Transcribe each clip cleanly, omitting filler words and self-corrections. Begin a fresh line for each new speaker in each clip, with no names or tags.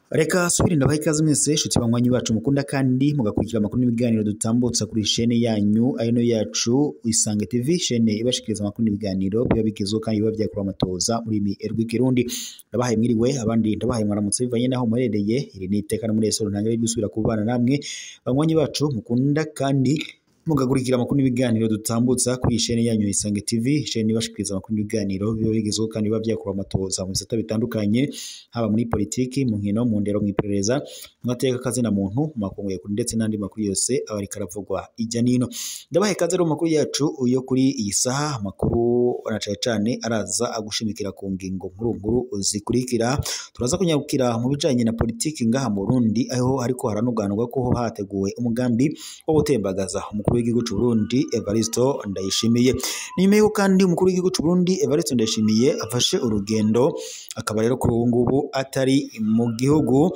Reka subiri ndabaha ikaze mwese nshuti banywanyi bacu mukunda kandi mugakurikira amakuru n'ibiganiro dutambutsa kuri shene yanyu ari yacu Isange TV, shene ibashikiriza amakuru n'ibiganiro biba bigezweho kandi biba byakura amatoza muri mi rw'ikirundi. Ndabahaye mwiriwe, abandi ndabahaye mwaramutse bivanye naho muherereye. Iri ni iteka muri esoro ntangere gusubira kubana namwe banywanyi bacu mukunda kandi mugakurikira amakuru n'ibiganiro dutambutsa kuri shene yanyu Isange TV, shene ibashikiriza amakuru n'ibiganiro biba bigezweho kandi biba byakura amatoza mu bisata bitandukanye, haba muri politiki, mu nkino, mu ndero, mu iperereza, mu mateka kazina muntu, mu makungu ya kure ndetse n'andi makuru yose aba ariko aravugwa ijya nino. Ndabahaye ikaze rero mu makuru yacu yo kuri iyi saha, amakuru na cane cane araza agushimikira ku ngingo nkuru nkuru zikurikira. Turaza kunyarukira mu bijanye na politiki ngaha mu Burundi, aho hariko haranuganurwa ko hateguwe umugambi wo gutembagaza umukuru w'igihugu c'u Burundi Evaristo Ndayishimiye. Ni nyuma y'uko kandi umukuru w'igihugu c'u Burundi Evaristo Ndayishimiye afashe urugendo, akaba rero kuri ubu ngubu atari mu gihugu,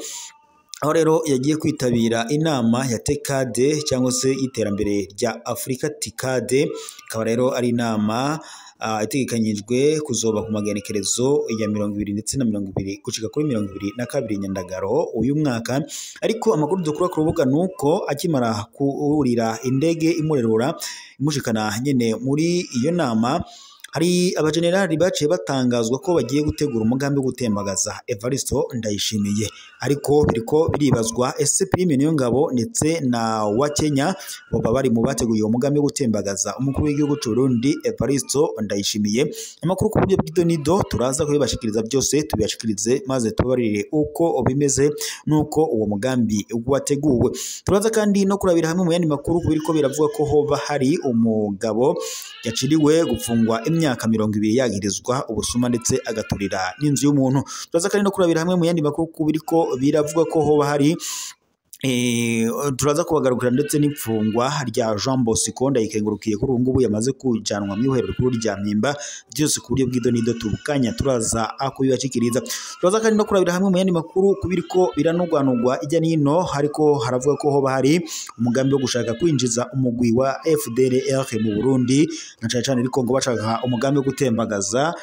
aho rero yagiye kwitabira inama ya TCAD cyangwa se iterambere rya Afurika TCAD, ikaba rero ari inama itegekanyijwe kuzoba ku magenekerezo ya 20 ndetse na 20 gushika kuri 22 Nyandagaro uyu mwaka. Ariko amakuru dukura ku rubuga nuko akimara kurira indege imurerura imushikana nyene muri iyo nama, hari abajenerali baciye batangazwa ko bagiye gutegura umugambi wo gutembagaza Evaristo Ndayishimiye. Ariko biriko biribazwa ese Prime Niyongabo ndetse na wa Kenya boba bari mu bateguye uwo mugambi wo gutembagaza umukuru w'igihugu c'u Burundi Evaristo Ndayishimiye. Amakuru ku buryo bw'idonido turaza kubibashikiriza byose, tubibashikirize maze tubabarire uko bimeze nuko uwo mugambi wateguwe. Turaza kandi no kurabira hamwe mu yandi makuru kubiriko biravuga ko hoba hari umugabo yaciriwe gupfungwa imyaka 20 yagirizwa ubusuma ndetse agaturira n'inzu y'umuntu. Turaza kandi no kurabira hamwe mu yandi makuru kubiriko biravuga ko hoba hari turaza kubagarukira ndetse n'imfungwa rya Jean Bosco Ndayikengurukiye kuri ubu ngubu yamaze kujanwa mu iherero rikuru rya Mpimba, byose ku buryo bw'idonido tubukanya turaza kubibashikiriza. Turaza kandi no kurabira hamwe mu yandi makuru kubiriko biranugwanugwa ijya nino, hariko haravuga ko hoba hari umugambi wo gushaka kwinjiza umugwi wa FDLR mu Burundi, na cane cane ariko ngo bashaka umugambi wo gutembagaza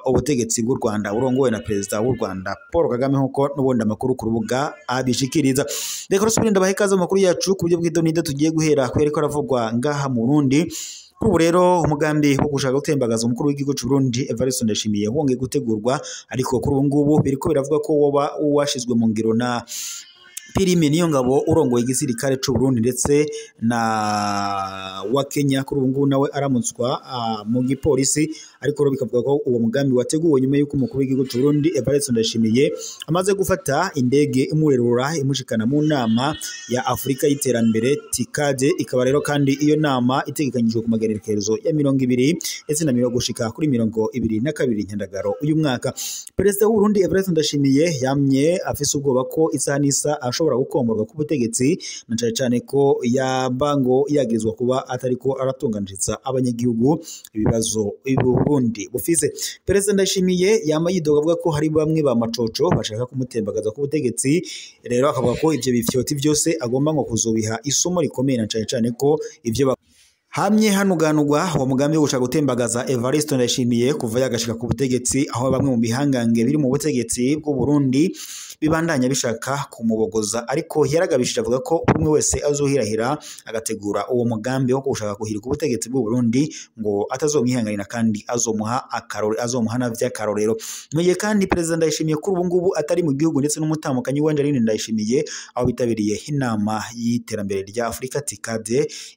ubutegetsi bw'u Rwanda burongowe na Perezida w'u Rwanda Paul Kagame, nkuko n'ubundi amakuru ku rubuga abishikiriza. Reka rusubire ndabahe ikaze mu makuru yacu ku buryo bw'idonido tugiye guhera ku yariko aravugwa ngaha mu Burundi. Kuri ubu rero umugambi wo gushaka gutembagaza umukuru w'igihugu c'u Burundi Evariste Ndayishimiye wongeye gutegurwa, ariko kuri ubu ngubu biriko biravuga ko woba washizwe mu ngiro na Prime Niyongabo urongoye igisirikare c'u Burundi ndetse na wa Kenya, kuri ubu ngubu nawe aramutswa mu gipolisi. Ariko rero bikavuga ko uwo mugambi wateguwe nyuma y'uko umukuru w'igihugu c'u Burundi Evariste Ndayishimiye amaze gufata indege imurerura imushikana mu nama ya Afurika y'iterambere TCAD, ikaba rero kandi iyo nama itegekanyijwe ku magenekerezo ya 20 ndetse na gushika kuri 22 Nyandagaro uyu mwaka. Perezida w'u Burundi Evariste Ndayishimiye yamye afise ubwoba ko isaha n'isa ashobora gukomorwa ku butegetsi, na cane cane ko yaba ngo yagirizwa kuba atariko aratunganiriza abanyagihugu ibibazo Burundi bufise. Perezida Ndayishimiye yama yidoga avuga ko hari bamwe ba macoco bashaka kumutembagaza ku butegetsi, rero akavuga ko ivyo bifyoti byose agomba ngo kuzobiha isomo rikomeye, na cane cane ko ivyo hamye hanuganurwa uwo mugambi wo gushaka gutembagaza Evariste Ndayishimiye kuva yagashika ku butegetsi, aho bamwe mu bihangange biri mu butegetsi bw'u Burundi bibandanya bishaka kumubogoza. Ariko yaragabishije avuga ko umwe wese azohirahira agategura uwo mugambi wo gushaka guhirika ubutegetsi bw'u Burundi ngo atazomwihanganira kandi azomuha akarore, azomuha vy'akarorero. Mu gihe kandi Perezida Ndayishimiye kuri ubu ngubu atari mu gihugu ndetse n'umutamukanyi wa Angeline Ndayishimiye, aho bitabiriye inama y'iterambere rya Afurika TCAD,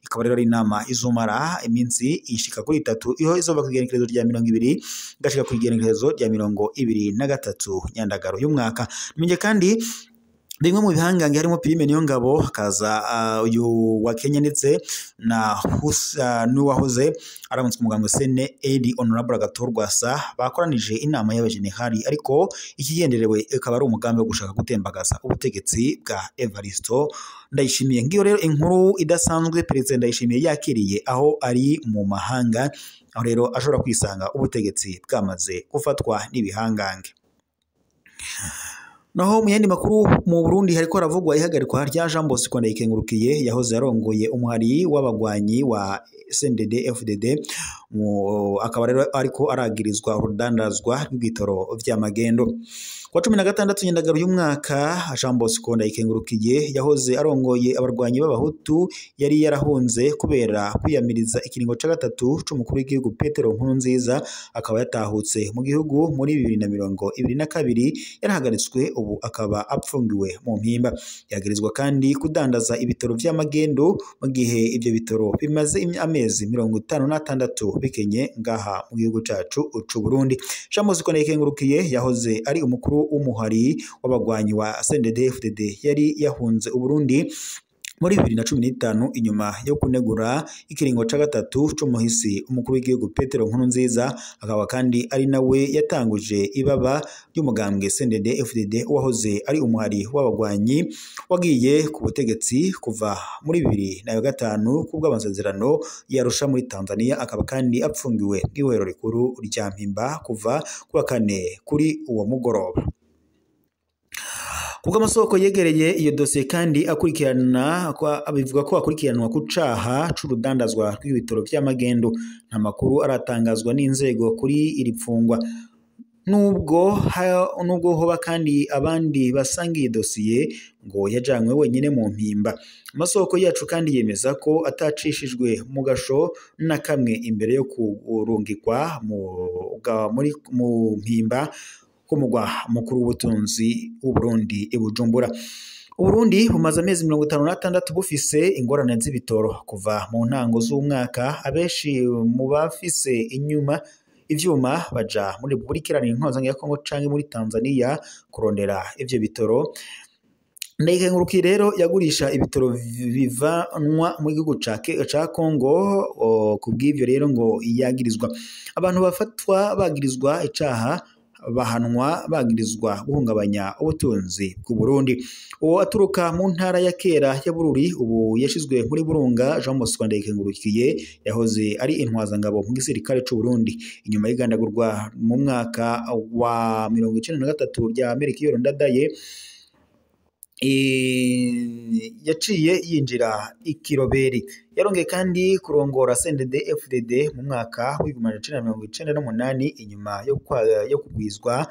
ikaba rero ari inama izomara iminsi ishika kuri 3, iho izova ku igenekerezo rya 20 gashika ku igenekerezo rya 23 Nyandagaro y'umwaka. Mu kandi bimwe mu bihangange harimo Prime Niyongabo, hakaza uyu wa Kenya ndetse na n'uwahoze aramutswe umugambwe CNL Honorable Agathon Rwasa, bakoranije inama y'abajenerali, ariko ikigenderewe ikaba ari umugambi wo gushaka gutembagaza ubutegetsi bwa Evaristo Ndayishimiye. Ngiyo rero inkuru idasanzwe Perezida Ndayishimiye yakiriye aho ari mu mahanga, aho rero ashobora kwisanga ubutegetsi bwamaze gufatwa n'ibihangange. Naho mu yandi makuru mu Burundi hariko haravugwa ihagarikwa rya Jean Bosco Ndayikengurukiye yahoze arongoye umuhari w'abagwanyi wa CNDD FDD, akaba rero ariko aragirizwa urudandazwa rw'ibitoro vy'amagendo. Kwa 16 Nyandagaro y'umwaka, Jean Bosco Ndayikengurukiye yahoze arongoye abarwanyi b'abahutu yari yarahunze kubera kwiyamiriza ikiringo ca gatatu c'umukuru w'igihugu Petero Nkurunziza, akaba yatahutse mu gihugu muri 2022, yarahagaritswe ubu akaba apfungiwe mu mpimba. Yagirizwa kandi kudandaza ibitoro vy'amagendo mu gihe ivyo bitoro bimaze amezi 56 bikenye ngaha mu gihugu cacu c'u Burundi. Jean Bosco Ndayikengurukiye yahoze ari umukuru w'umuhari w'abagwanyi wa CNDD-FDD yari yahunze Uburundi muri 2015 inyuma yo kunegura ikiringo ca gatatu c'umuhisi umukuru w'igihugu Petero Nkurunziza, akaba kandi ari nawe yatanguje ibaba ry'umugambwe CNDD-FDD wahoze ari umuhari w'abagwanyi wagiye ku butegetsi kuva muri 2005 kubw'amasezerano yarusha muri Tanzania, akaba kandi apfungiwe mw'ibohero rikuru rya Mpimba kuva kuwa kane kuri uwo mugoroba. Kuko amasoko yegereye iyo dosiye kandi akurikirana bivuga ko akurikiranwa ku caha c'urudandazwa rw'ibitoro vy'amagendo. Nta makuru aratangazwa n'inzego kuri iri pfungwa. Nubwo hoba kandi abandi basangiye dosiye ngo yajanywe wenyine mu mpimba. Amasoko yacu kandi yemeza ko atacishijwe mu gasho na kamwe imbere yo kurungikwa mu mpimba k'umugwa mukuru w'ubutunzi w'u Burundi i Bujumbura. Uburundi bumaze amezi 56 bufise ingorane z'ibitoro kuva mu ntango z'umwaka. Abenshi mu bafise inyuma ivyuma baja muri Republika Iharanira Intwaro ya Kongo canke muri Tanzania kurondera ivyo bitoro. Ndayikengurukiye rero yagurisha ibitoro bivanwa mu gihugu ca Kongo, kubw'ivyo rero ngo yagirizwa. Abantu bafatwa bagirizwa icaha bahanwa bagirizwa guhungabanya ubutunzi bw'u Burundi. Uwo aturuka mu ntara ya kera ya Bururi ubu yashizwe muri Burunga, Jean Bosco Ndayikengurukiye yahoze ari intwazangabo mu gisirikare c'u Burundi inyuma y'igandagurwa mu mwaka wa 1993 rya Melchior Ndadaye. Yaciye yinjira ikiroberi. Yarongeye kandi kurongora CNDD FDD mu mwaka w'1998 inyuma yo kwigizwa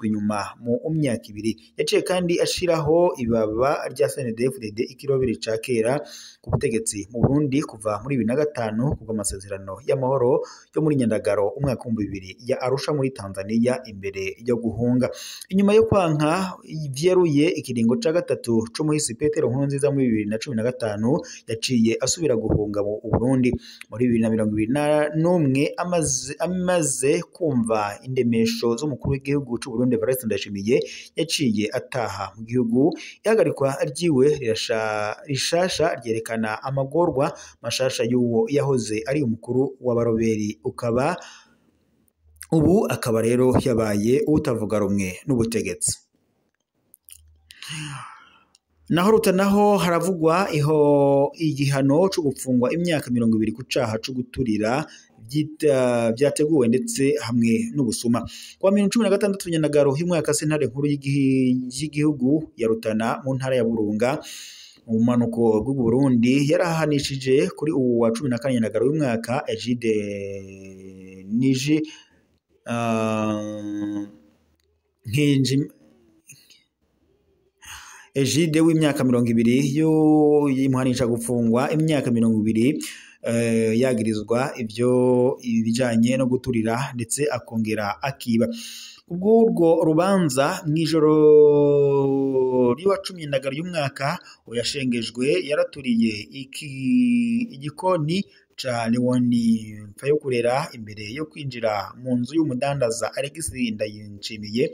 inyuma mu myaka ibiri. Yaciye kandi ashiraho ibaba rya CNDD FDD ikiroberi ca kera ku butegetsi mu Burundi kuva muri 2005 kubw'amasezerano y'amahoro yo muri Nyandagaro umwaka 2000 ya Arusha muri Tanzania imbere yo guhunga. Inyuma yo kwanka vyeruye ikiringo ca gatatu c'umuhisi Petero Nkurunziza muri 2015, yaciye asubira guhunga mu Burundi muri 2021 amaze kumva indemesho z'umukuru w'igihugu c'u Burundi Evariste Ndayishimiye, yaciye ataha mu gihugu. Ihagarikwa ryiwe rishasha ryerekana amagorwa mashasha y'uwo yahoze ari umukuru w'abaroberi, ukaba ubu akaba rero yabaye utavuga rumwe n'ubutegetsi. Naho Rutanaho haravugwa igihano co gupfungwa imyaka 20 ku caha co guturira vyateguwe ndetse hamwe n'ubusuma. Kuwa 16 Nyandagaro y'umwaka, sentare nkuru y'igihugu ya Rutana mu ntara ya Burunga mu bumanuko bw'u Burundi yarahanishije kuri ubu wa 14 Nyandagaro y'umwaka Egide Niji Nkinji Egide w'imyaka 20 yo yimuhanisha gufungwa imyaka 20, yagirizwa ivyo ibijanye no guturira ndetse akongera akiba. Kubw'urwo rubanza mw'ijoro ry'uwa 10 Nyandagaro y'umwaka yashengejwe yaraturiye igikoni ca Leoni Mfayokurera imbere yo kwinjira mu nzu y'umudandaza Alex Ndayishimiye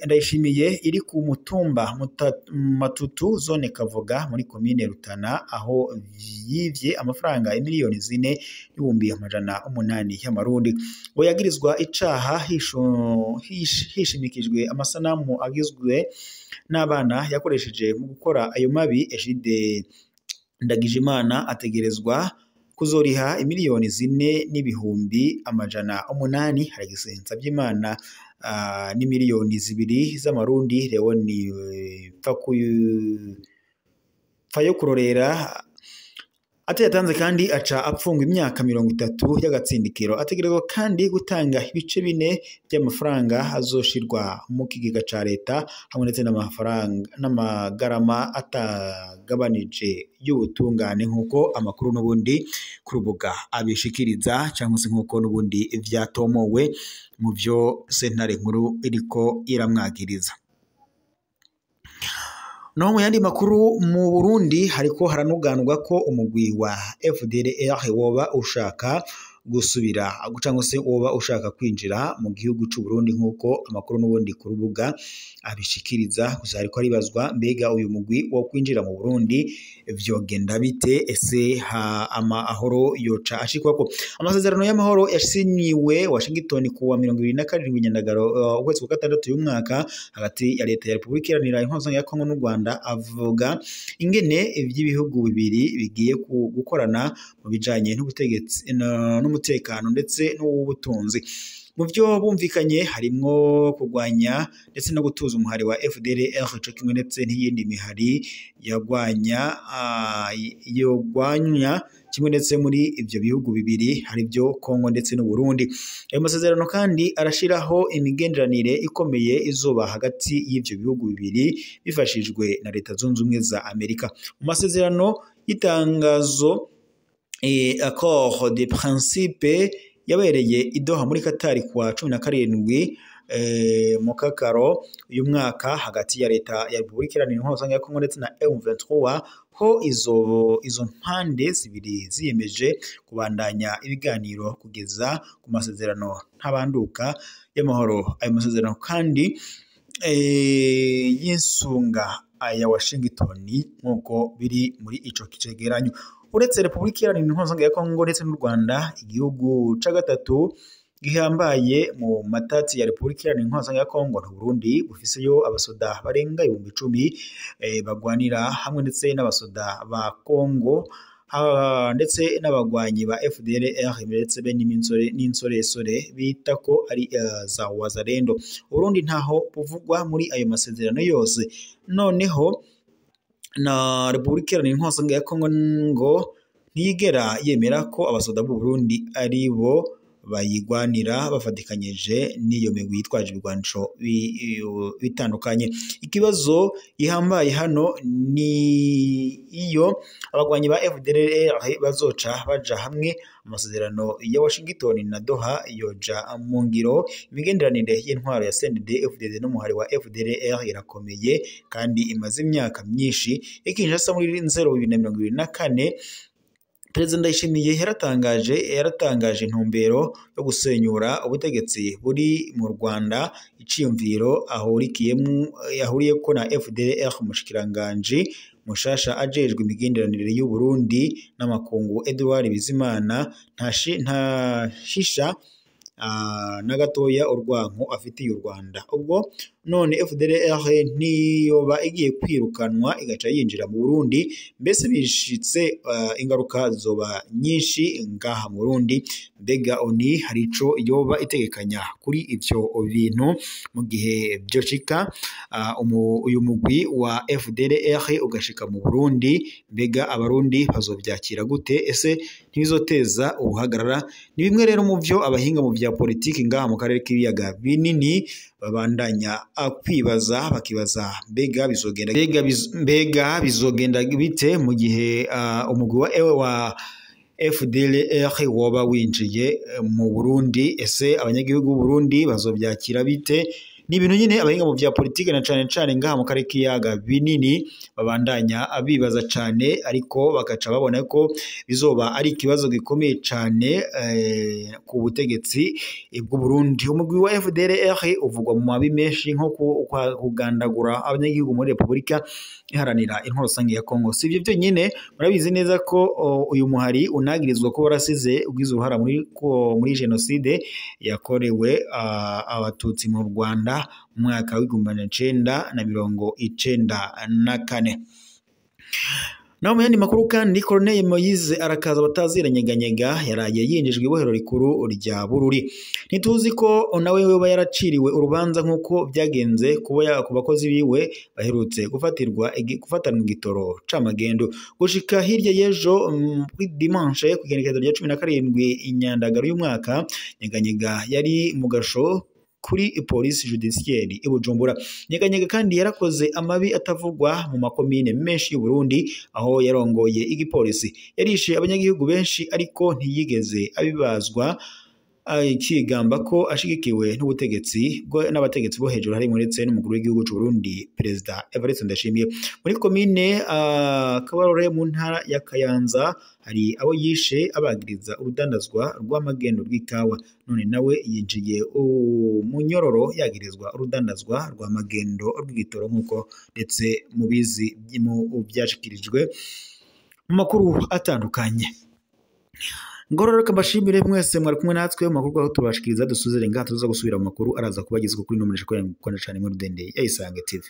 Ndayishimiye iri ku mutumba Matutu zone Kavuga muri komine Rutana, aho yivye amafaranga 4,800,000 y'amarundi. Ngo yagirizwa icaha hishimikijwe amasanamu agizwe n'abana yakoresheje mu gukora ayo mabi. Egide Ndagijimana ategerezwa kuzoriha 4,800,000. Alex Nsabimana n'imiliyoni 2 z'amarundi. Leon Pfayokurorera atayatanze kandi aca apfungwa imyaka 30 y'agatsindikiro. Ategerezwa kandi gutanga ibice 4 by'amafaranga azoshirwa mu kigega ca leta hamwe ndetse n'amafaranga n'amagarama atagabanije y'ubutungane, nk'uko amakuru n'ubundi ku rubuga abishikiriza cyangwa se nk'uko n'ubundi vyatomowe mu vyo sentare nkuru iriko iramwagiriza. No mu yandi makuru, mu Burundi hariko haranuganwa ko umugwi wa FDLR woba ushaka gusubira cyangwa se woba ushaka kwinjira mu gihugu c'u Burundi, nk'uko amakuru n'ubundi ku rubuga abishikiriza. Gusa hariko haribazwa mbega uyu mugwi wo kwinjira mu Burundi vyogenda bite? Ese amahoro yoca ashikwako? Amasezerano y'amahoro yasinyiwe Washington kuwa 27 Nyandagaro ukwezi kwa gatandatu y'umwaka hagati ya leta ya Republika Iharanira Intwaro ya Kongo n'u Rwanda avuga ingene ivy'ibihugu bibiri bigiye gukorana mu bijanye n'ubutegetsi n'umutekano ndetse n'ubutunzi. Mu byo bumvikanye harimwo kurwanya ndetse no gutuza umuhari wa FDLR co kimwe ndetse n'iyindi mihari yagwanya yogwanya kimwe ndetse muri ivyo bihugu bibiri hari byo Kongo ndetse n'u Burundi. Ayo masezerano kandi arashiraho imigenderanire ikomeye izoba hagati y'ivyo bihugu bibiri bifashijwe na Leta Zunze Ubumwe za Amerika. Mu masezerano y'itangazo accord de principe yabereye i Doha muri Qatar kuwa 17 Mukakaro uyu mwaka hagati ya leta ya Republika Iharanira Intwaro ya Kongo ndetse na M23, ho izo mpande zibiri ziyemeje kubandanya ibiganiro kugeza ku masezerano ntabanduka y'amahoro. Ayo masezerano kandi y'insunga aya Washington nk'uko biri muri ico kicegeranyo. Uretse Republika Iharanira Intwaro ya Kongo ndetse n'u Rwanda, igihugu ca gatatu gihambaye mu matati ya Republika Iharanira Intwaro ya Kongo n'u Burundi bufiseyo abasoda barenga 10,000 bagwanira hamwe ndetse n'abasoda ba Kongo ndetse n'abagwanyi ba FDLR ndetse be n'insoresore bita ko ari za Wazalendo. Burundi ntaho buvugwa muri ayo masezerano yose. Noneho na Republika Iharanira Intwaro ya Kongo ngo ntiyigera yemera ko abasoda b'u Burundi ari bo bayigwanira bafatikanyije n'iyo migwi yitwaje ibigwanisho bitandukanye. Ikibazo gihambaye hano ni iyo abagwanyi ba FDLR bazoca baja hamwe, amasezerano ya Washington na Doha yoja mu ngiro. Imigenderanire y'intwaro ya CNDD-FDD n'umuhari wa FDLR irakomeye kandi imaze imyaka myinshi. Ikinshasa muri 2024 Perezida Ndayishimiye yaratangaje intumbero yo gusenyura ubutegetsi buri mu Rwanda, iciyumviro ahuriyeko na FDLR. Umushikiranganji mushasha ajejwe imigenderanire y'u Burundi n'amakungu Edouard Bizimana ntashisha na gatoya urwanko afitiye u Rwanda. Ubwo none FDLR ntiyoba igiye kwirukanwa igaca yinjira mu Burundi, mbese bishitse ingaruka zoba nyinshi ngaha mu Burundi. Mbega ONU hari ico yoba itegekanya kuri ivyo bintu mu gihe vyoshika uyu mugwi wa FDLR ugashika mu Burundi? Mbega abarundi bazovyakira gute? Ese ntibizoteza uruhagarara? Ni bimwe rero mu vyo abahinga mu vya politiki ngaha mu karere k'ibiyaga binini babandanya kwibaza, bakibaza mbega bizogenda bite mu gihe umugwi wa FDLR woba winjiye mu Burundi? Ese abanyagihugu b'u Burundi bazovyakira bite? Ni ibintu nyine abahinga mu vya politike na cane cane ngaha mu karere k'ibiyaga binini babandanya abibaza cane, ariko bakaca babona ko bizoba ari ikibazo gikomeye cane ku butegetsi bw'u Burundi. Umugwi wa FDLR uvugwa mu mabi menshi nko kugandagura abanyagihugu muri Republika Iharanira Intwaro Rusange ya Kongo. Si ivyo byonyine, murabizi neza ko uyu muhari unagirizwa ko warasize ugize uruhara muri jenoside yakorewe abatutsi mu Rwanda mu mwaka w'1994. Naho mu yandi makuru kandi, Colonel Moise Arakaza bataziranyeganyega yaraye yinjijwe ibohero rikuru rya Bururi. Ntituzi ko nawe yoba yaraciriwe urubanza nk'uko byagenze kuba ku bakozi biwe baherutse gufatirwa gufatanwa igitoro c'amagendo. Gushika hirya y'ejo kuri dimanche ku igenekerezo rya 17 Inyandagaro y'umwaka, Nyeganyega yari mu gasho kuri polisi judiciaire i Bujumbura. Nyeganyega kandi yarakoze amabi atavugwa mu makomine menshi y'u Burundi aho yarongoye igipolisi. Yarishe abanyagihugu benshi ariko ntiyigeze abibazwa, akigamba ko ashigikiwe n'ubutegetsi n'abategetsi bo hejuru harimo ndetse n'umukuru w'igihugu c'u Burundi Perezida Evariste Ndayishimiye. Muri komine Kabarore mu ntara ya Kayanza hari abo yishe abagiriza urudandazwa rw'amagendo rw'ikawa, none nawe yinjiye munyororo yagirizwa urudandazwa rw'amagendo rw'igitoro nk'uko ndetse mubizi byashikirijwe mu makuru atandukanye. Ngororero mbashimire mwese mwari kumwe natwe mu makuru aho tubashikiriza dusuzire ngaha, tuza gusubira mu makuru araza kubagezwa kuri nomero cyane muri Dende ya Isange TV.